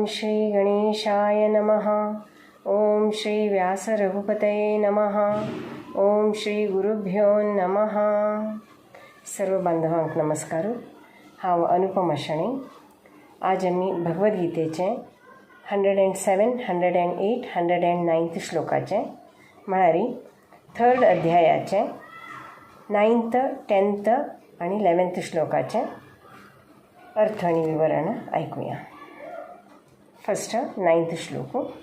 श्री गणेशाय नमः. ओम श्री व्यासरघुपतये नमः. ओम श्री गुरुभ्यो नमः. सर्व बांधवांक नमस्कार. हांव अनुपमा शणै. आज आमी भगवद्गीतेचें 107, 108, 109 श्लोकाचें म्हळ्यार थर्ड अध्यायाचें 9th, 10th आनी 11th श्लोकाचें अर्थ आनी विवरण आयकुया. फर्स्ट 9th श्लोक.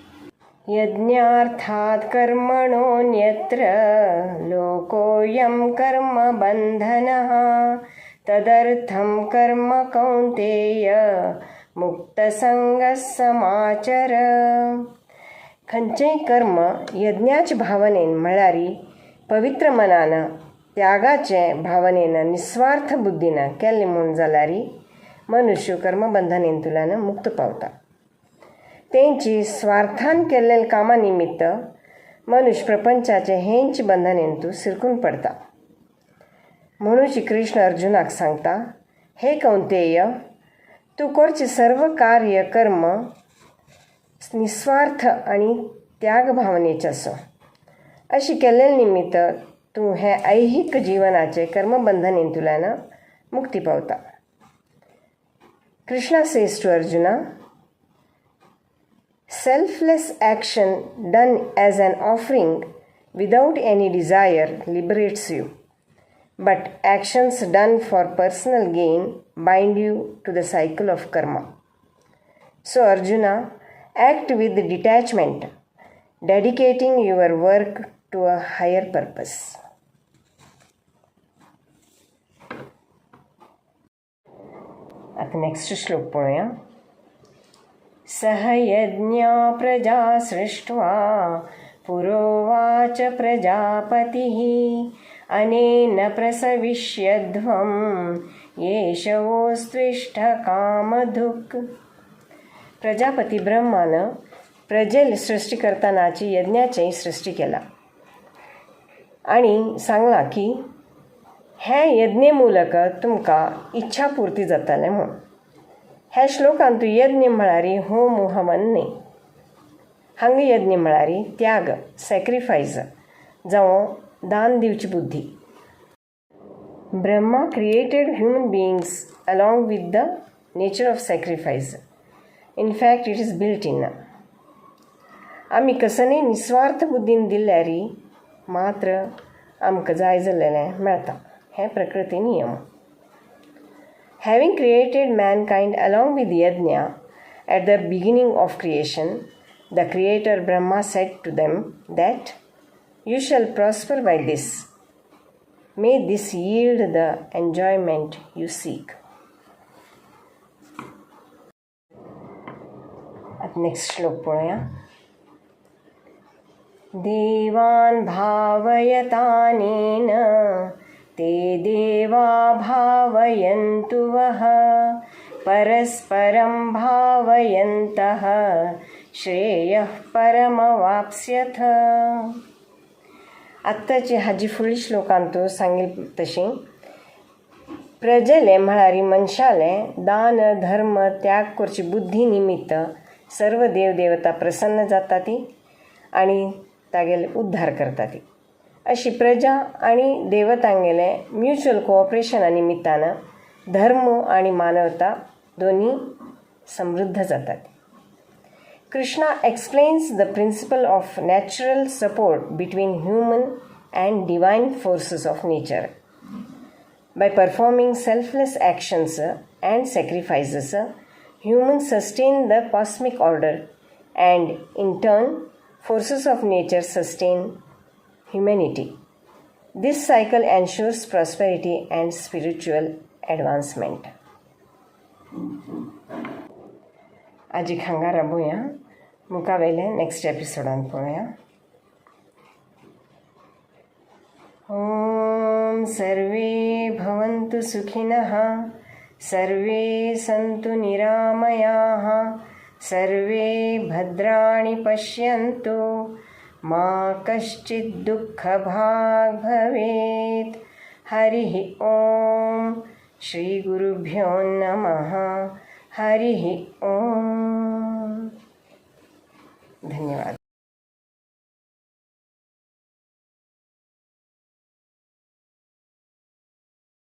यज्ञार्थात् कर्मणोऽन्यत्र लोकोऽयं कर्मबन्धनः तदर्थं कर्म कौन्तेय मुक्तसंगः समाचर. खंयचेंय कर्म यज्ञाचे भावनेन म्हळ्यार पवित्र मनान, त्यागाचे भावनेन, निस्वार्थ बुद्धीन केल्लें म्हूण जाल्यार मनुष्य कर्मबंधनेंतल्यान मुक्त पावता. तेंची स्वार्थान केल्ले कामा निमित्त मनुष्य प्रपंचाचे हेंच बंधनेंतू सिरकून पडता. म्हणून कृष्ण अर्जुनाक सांगता, हे कौंतेय, तूं करचें सर्व कार्य कर्म निस्वार्थ आनी त्याग भावनेचें आसूं. अशें केल्ले निमित्त तूं हे ऐहिक जिवनाचे कर्मबंधनेंतल्यान मुक्ती पावता. Krishna says to Arjuna, selfless action done as an offering without any desire liberates you, but actions done for personal gain bind you to the cycle of karma. So Arjuna, act with detachment, dedicating your work to a higher purpose. आता next श्लोक पळोवया. सह यज्ञा प्रजा सृष्ट्वा पुरोवाच प्रजापतिः अनेन प्रसविष्यध्वं येषवोस्त्विष्ट कामधुक्. प्रजापती ब्रह्मान प्रजेल सृष्टी करतानाची यज्ञाचें सृष्टी केला आनी सांगलां की हें यज्ञे मूलक तुमकां इच्छा पुर्ती जातालें म्हूण. ह्या श्लोकांतू यज्ञ म्हळ्यार होम हवन न्ही. हांगा यज्ञ म्हळ्यार त्याग, सॅक्रिफायस जावं दान दिवची बुद्धी. Brahma created human beings along with the nature of sacrifice. In fact it is built in. आमी कसनय निस्वार्थ बुद्धीन दिल्यार मात्र आमकां जाय जाल्लें मेळटा. हें प्रकृती नियम. Having created mankind along with yajna at the beginning of creation, the creator Brahma said to them that you shall prosper by this. May this yield the enjoyment you seek. आतां नेक्स्ट श्लोक पळोवया. देवान भावयतानेन ते देवा भावयन्तु वः परस्परं भावयन्तः श्रेयः परमवाप्स्यथ. आत्ताचे हाजी फुडल्या श्लोकांतू सांगिल्लें तशें प्रजेले म्हळ्यार मनशाले दान धर्म त्याग करची बुद्धी निमित्त सर्व देवदेवता प्रसन्न जाता ती आनी तागेले उद्धार करता ती. अशी प्रजा आनी देवतांगेले म्युच्युअल कोऑपरेशना निमित्तान धर्म आनी मानवता दोनी समृद्ध जातात. Krishna explains the principle of natural support between human and divine forces of nature. By performing selfless actions and sacrifices, humans sustain the cosmic order and in turn forces of nature sustain humanity. This cycle ensures prosperity and spiritual advancement. आजी हांगा राबोया, मुखावेले next एपिसोडान पळोवया. ॐ survey भवन्तु सुखिनः, survey सन्तु निरामयाः, survey भद्राणि पश्यन्तु, मा कश्चित् दुःखभाग् भवेत्. हरिः ॐ. श्री गुरुभ्यो नमः. हरिः ॐ.